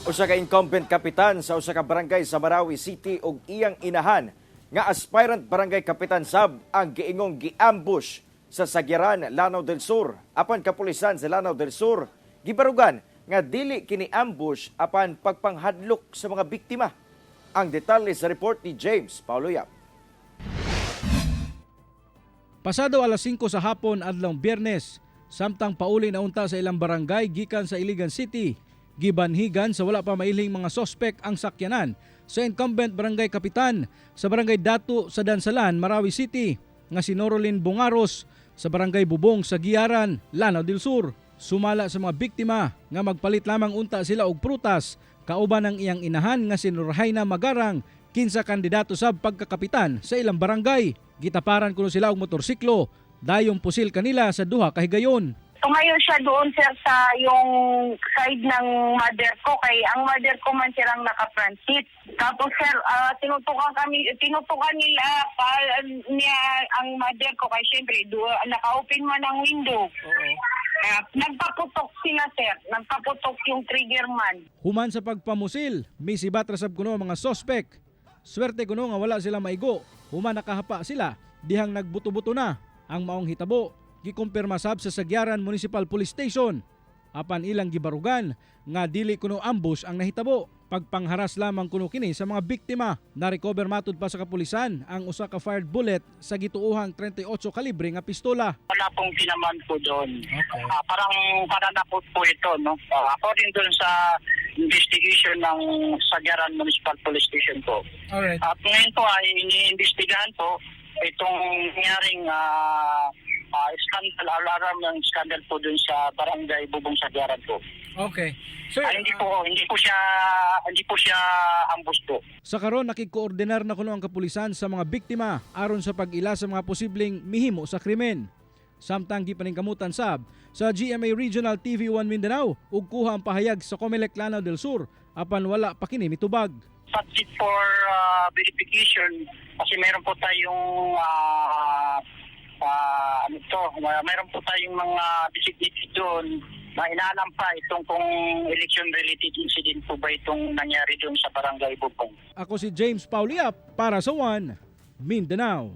Usa ka incumbent kapitan sa usa ka barangay sa Marawi City ug iyang inahan nga aspirant barangay kapitan sab ang giingong gi-ambush sa Sagyaran, Lanao del Sur. Apan kapulisan sa Lanao del Sur gibarugan nga dili kini ambush apan pagpanghadlok sa mga biktima. Ang detalye sa report ni James Paulo Yap. Pasado alas 5 sa hapon adlong Biyernes, samtang pauli na unta sa ilang barangay gikan sa Iligan City, gibanhigan sa wala pa mailhing mga sospek ang sakyanan sa incumbent barangay kapitan sa Barangay Datu sa Dansalan, Marawi City, nga si Norolin Bungaros sa Barangay Bubong sa Giaran, Lanao del Sur. Sumala sa mga biktima nga magpalit lamang unta sila og prutas kauban ang iyang inahan nga si Nurhaina Magarang, kinsa kandidato sa pagkakapitan sa ilang barangay. Gitaparan kuno sila og motorsiklo, dayong pusil kanila sa duha ka higayon. Tumayo siya doon, sir, sa yung side ng mother ko kay ang mother ko man, sir, ang naka-front seat. Tapos, sir, tinutukan kami, tinutukan nila pa, niya ang mother ko kay syempre naka-open man ang window. Nagpaputok sila, sir, nagpaputok yung trigger man. Human sa pagpamusil, misibat ra sab kuno ang mga sospek. Swerte kuno nga wala sila maigo. Human nakahapa sila, dihang nagbuto-buto na ang maong hitabo. Gikumpirma sab sa Sagyaran Municipal Police Station. Apan ilang gibarugan nga dili kuno ambush ang nahitabo. Pagpangharas lamang kuno kini sa mga biktima. Na-recover matud pa sa kapulisan ang usa ka fired bullet sa gituohang 38 kalibre nga pistola. Wala pong tinamaan po doon. Parang pananakot po ito, no? According doon sa investigation ng Sagyaran Municipal Police Station po. At ngayon po ay iniimbestigahan po itong nangyaring scandal, alarm ng scandal po doon sa Barangay Bubong Sagyaran po. Okay. Sir, Hindi po siya ambush po. Sa karon, nakikoordinar na kuno ang kapulisan sa mga biktima aron sa pag-ila sa mga posibleng mihimo sa krimen. Samtang gipaningkamutan sab sa GMA Regional TV1 Mindanao ug kuha ang pahayag sa Comelec Lanao del Sur, apan wala pa kini mitubag. Subject for verification kasi meron po tayong ano to, meron po tayong mga designated doon na inaalam pa itong kung election related incident po ba itong nangyari doon sa Barangay Bubong. Ako si James Pauliap para sa One Mindanao.